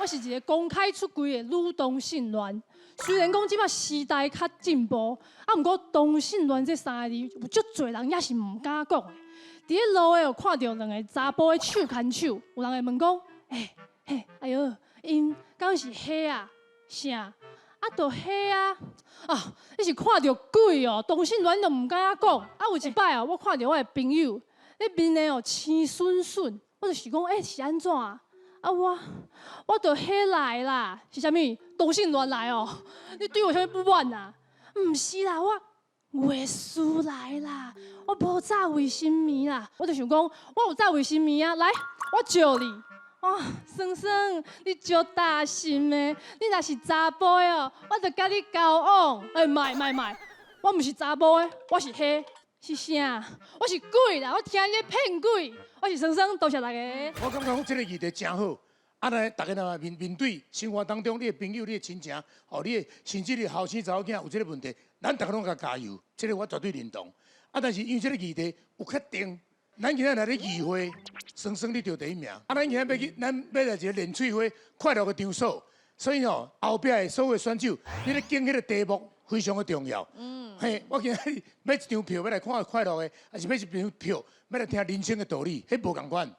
是一个公開出櫃的女同性戀。雖然講這擺時代較進步，啊，毋過同性戀這三個字有足濟人也是毋敢講的。佇咧路的有看著兩個查埔的手牽手，有人會問講：欸嘿，哎喲，𪜶敢是彼啊？啥？啊，就彼啊！啊，你是看著鬼哦，同性戀都毋敢講。啊，有一擺哦，我看著我的朋友，咧面的哦青筍筍，我就是講，欸，是按怎啊？啊，我就彼來啦，是啥物？同性戀來哦？你對我啥物不滿啊？毋是啦，我月事來啦，我無紮衛生棉啦，我就想講，我有紮衛生棉啊，來，我借你。哦，酸酸，你足大心的，你若是查埔的哦，我就佮你交往。欸，莫莫莫，我毋是查埔的，我是彼，是啥？我是鬼啦！我聽你咧騙鬼，我是酸酸，多謝大家。我感覺講這個議題誠好，啊，來大家若面面對生活當中你的朋友、你的親情，哦，你的甚至你後生查某囝有這個問題，咱大家攏共加油，這個我絕對認同。啊，但是因為這個議題有較定，咱今仔來咧議會，酸酸你著第一名。啊，咱今仔欲去，咱欲來一個練喙花快樂的場所，所以吼，後壁的所有選手，你咧揀彼個題目非常的重要。嘿，我今仔買一張票欲來看快樂的，還是買一張票欲來聽人生的道理，彼無仝款。